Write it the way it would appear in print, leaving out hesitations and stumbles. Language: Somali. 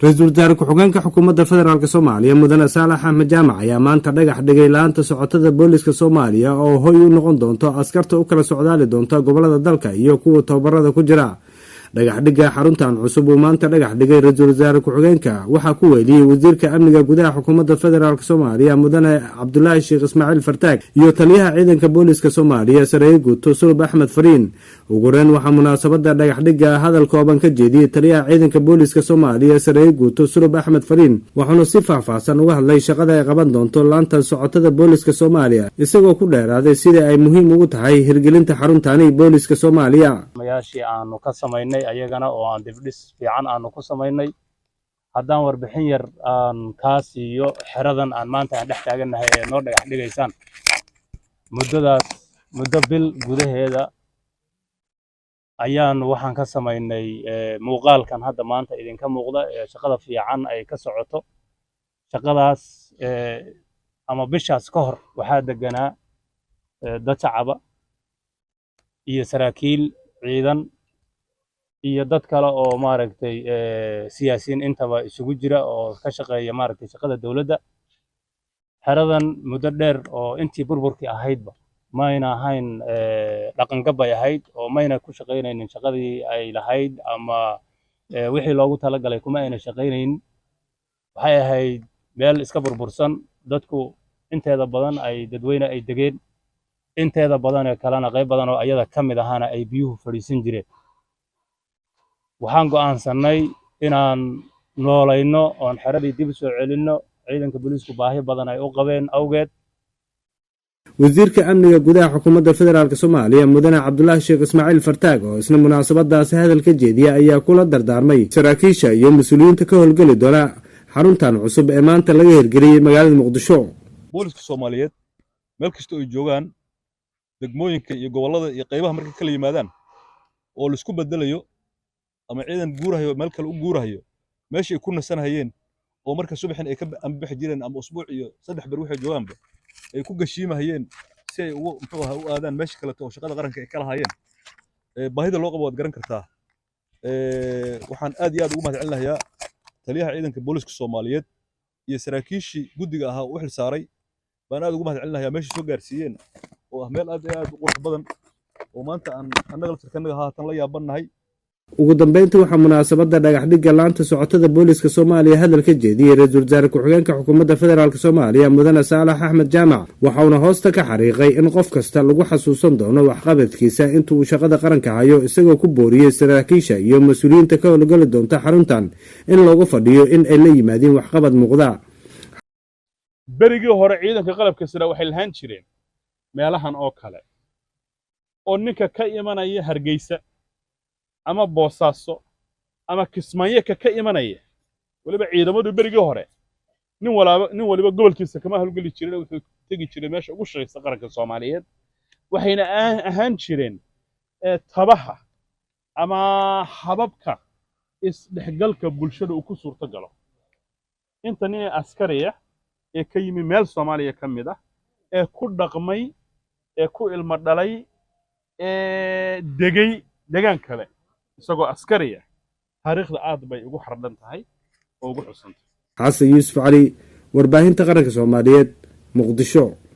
Ra-iisul wasaare ku-xigeenka xukuumadda federaalk Soomaaliya, Mudane Saalax Axmed Jaamac, ayaa maanta dhagax dhigay laanta socotada booliska Soomaaliya oo hoy u noqon doonto askarta u kala socdaali doonta gobolada dalka iyo kuwa tababarada ku jira. Dhagax dhigga xaruntan cusub uu maanta dhagax dhigay ra-iisul wasaare ku-xigeenka waxaa ku weeliyey wasiirka amniga gudaha xukuumadda federaalk Soomaaliya, Mudane Cabdulaahi Sheekh Ismaaciil Fartaag, iyo taliyaha ciidanka booliska Soomaaliya, sareeye guuto Sulub Axmed Fariin. Ugu horeyn waxaa munaasabada dhagax dhigga hadal kooban ka jeediyey taliyaha ciidanka booliska Soomaaliya, sareeye guuto Sulub Axmed Fariin, waxauna si faahfaahsan uga hadlay shaqada ay qaban doonto laanta socotada booliska Soomaaliya, isagoo ku dheeraaday sida ay muhiim ugu tahay hirgelinta xaruntani booliska Soomaaliya. Mayaashii aanu ka samaynay ayagana oo aan dibdhis fiican aanu ku samaynay. Haddaan warbixin yar aan kaa siiyo xeradan aan maanta aan dhex taagannahay ee noo dhagax dhigaysaan, muddadaas, muddo bil gudaheeda ayaanu waxaan ka samaynay muuqaalkan hadda maanta idinka muuqda ee shaqada fiican ay ka socoto. Shaqadaas ama bishaas ka hor waxaa deganaa dad shacaba iyo saraakiil ciidan iyo dad kale oo, maaragtay, siyaasiyiin intaba isugu jira oo ka shaqeeya, maaragtay, shaqada dowladda. Xeradan muddo dheer oo intii burburkii ahaydba mayna ahayn, dhaqangab bay ahayd oo mayna ku shaqaynaynin shaqadii ay lahayd ama wixii loogu talagalay kuma ayna shaqaynaynin. Waxay ahayd meel iska burbursan, dadku inteeda badan ay dadweyne ay degeen, inteeda badan ee kalena, qayb badan oo ayada ka mid ahaana, ay biyuhu fadhiisan jireen. Waxaan go'aansannay inaan noolayno oon xeradii dib u soo celinno, ciidanka booliisku baahi badan ay u qabeen awgeed. Wasiirka amniga gudaha xukuumadda federaalk Soomaaliya, Mudane Cabdulaahi Sheekh Ismaaciil Fartaag, oo isna munaasabadaasi hadal ka jeediya, ayaa kula dardaarmay saraakiisha iyo mas-uuliyiinta ka howlgeli doona xaruntan cusub ee maanta laga hirgeliyey magaalada Muqdisho. Booliska Soomaaliyeed meel kasta ay joogaan, degmooyinka iyo gobollada iyo qaybaha markay kala yimaadaan oo laisku bedelayo ama ciidan guurahayo meel kale u guurahayo, meesha ay ku nasanahayeen oo marka subaxin ay ka ambixi jireen ama usbuuc iyo 3 ber waxay joogaanba ay ku gashiimahayeen si ay ugu, muxuu ahaa, u aadaan meesha kaleeto oo shaqada qaranka ay ka lahaayeen, baahida loo qabo waad garan kartaa. Waxaan aad iyo aad ugu mahad celinayaa taliyaha ciidanka booliska Soomaaliyeed iyo saraakiishii guddiga ahaa u xil saaray baan aad ugu mahad celinayaa meeshay soo gaarsiiyeen oo ah meel aad iyo aad u qurux badan oo maanta aan annaga laftirkanaga haatan la yaabannahay. Ugu dambeyntii waxaa munaasabadda dhagaxdhigga laanta socotada booliska Soomaaliya hadal ka jeediyey ra-iisul wasaare ku-xigeenka xukuumadda federaalk Soomaaliya, Mudane Saalax Axmed Jaamac, waxauna hoosta ka xariiqay in qof kasta lagu xasuusan doono waxqabadkiisa inta uu shaqada qaranka hayo, isagoo ku booriyey saraakiisha iyo mas-uuliyiinta ka howlgali doonta xaruntan in loogu fadhiyo in ay la yimaadiin waxqabad muuqda. Berigii hore ciidanka qalabka sida waxay lahaan jireen meelahan oo kale oo ninka ka imanaya Hargeysa ama Boosaaso ama Kismaayo ka imanaya, weliba ciidamadu berigii hore nin walaaba nin waliba gobolkiisa kama howlgeli jirin, wuxuu tegi jiray meesha ugu shaqaysa qaranka Soomaaliyeed. Waxayna ahaan jireen tabaha ama hababka isdhexgalka bulshada uu ku suurto galo. Inta nin ee askariya ee ka yimi meel Soomaaliya ka mid ah, ee ku dhaqmay, ee ku ilmo dhalay, ee degay degaan kale isagoo askariya, taariikhda aad bay ugu xardhan tahay oo ugu xusantay. Xasan Yuusuf Cali, warbaahinta qaranka Soomaaliyeed, Muqdisho.